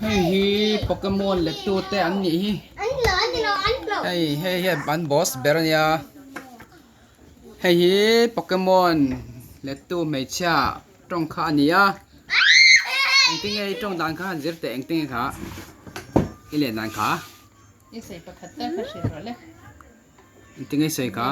Hei hi Pokemon lettu te an nih hi hei hei hian an boss ber a nia hei hi Pokemon lettu hmeichhia tawng kha a ni a engtin nge i tawng dan kha han zir teh engtin nge kha i leh dan kha. Engtin nge i sawi kha?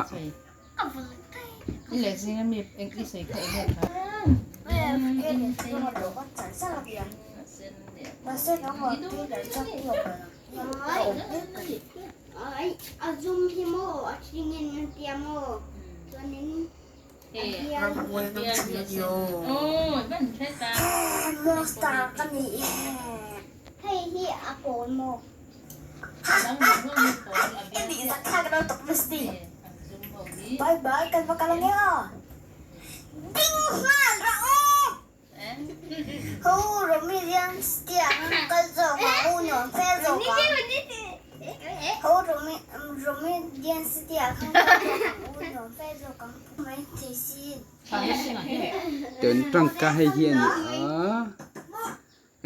Tun tangka hei hi a ni a.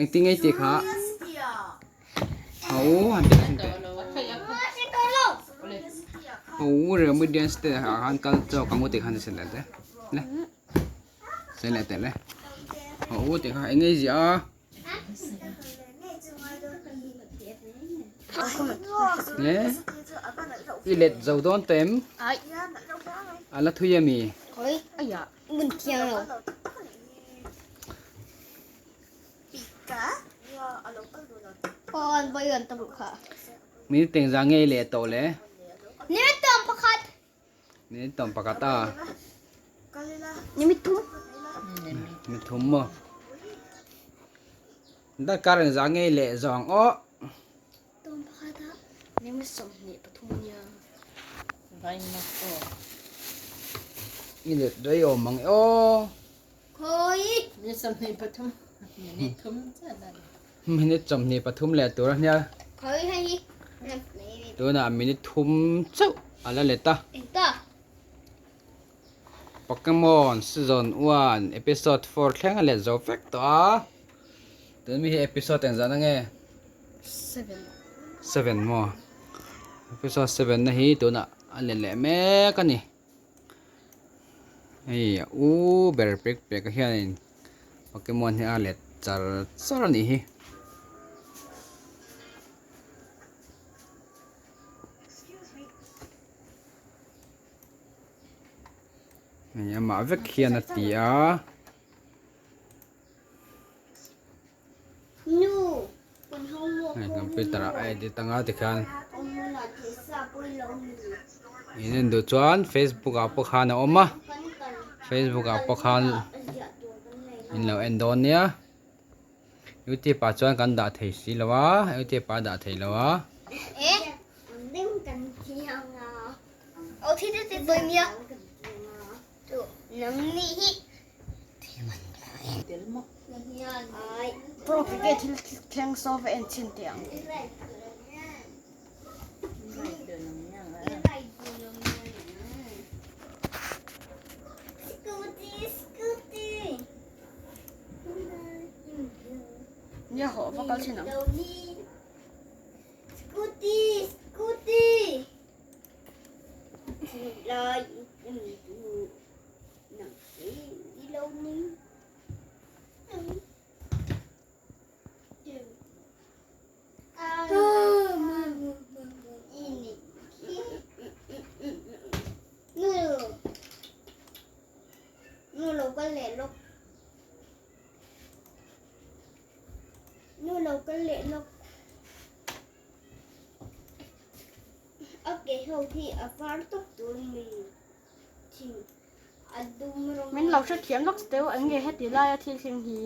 Engtin nge i tih kha? A u han tih thin teh. A u remedians te ah khan kal chawk ang u tih khan i sawi leh teh le. Sawi leh teh le. A u tih kha eng nge i ziah a? Le i let zo dawn tawh em? A la thui a mi? Minute engzah nge i leh tawh le? Minute tawm pakhat a. Minute thum maw? Darkar engzah nge i leh zawng aw? I let rei awm ang e aw. Minute 23 leh tur a nia. Tunah minute thum chauh a la let a. Pokemon season 1 episode 4 thleng a let zo vek tawh a. Tun mi hi episode engzah na nge? 7 maw? Episode 7 na hi tunah a let leh mek a ni. Hei a u ber pek pek a hianin Pokemon hi a let char char a nih hi. Hei amah vek hian a ti a. Hei computer ah a edit anga tikhian in en duh chuan facebook ah pawh khan a awm a facebook ah pawh khan in lo en dawn nia youtube ah chuan kan dah thei si lo a youtube ah a dah thei lo a. Bro ke thil thleng saw va en chhin teh ang. Nia hawh va kal chhin ang. Min lo hrethiam lawk teu eng nge heti laia thil thleng hi.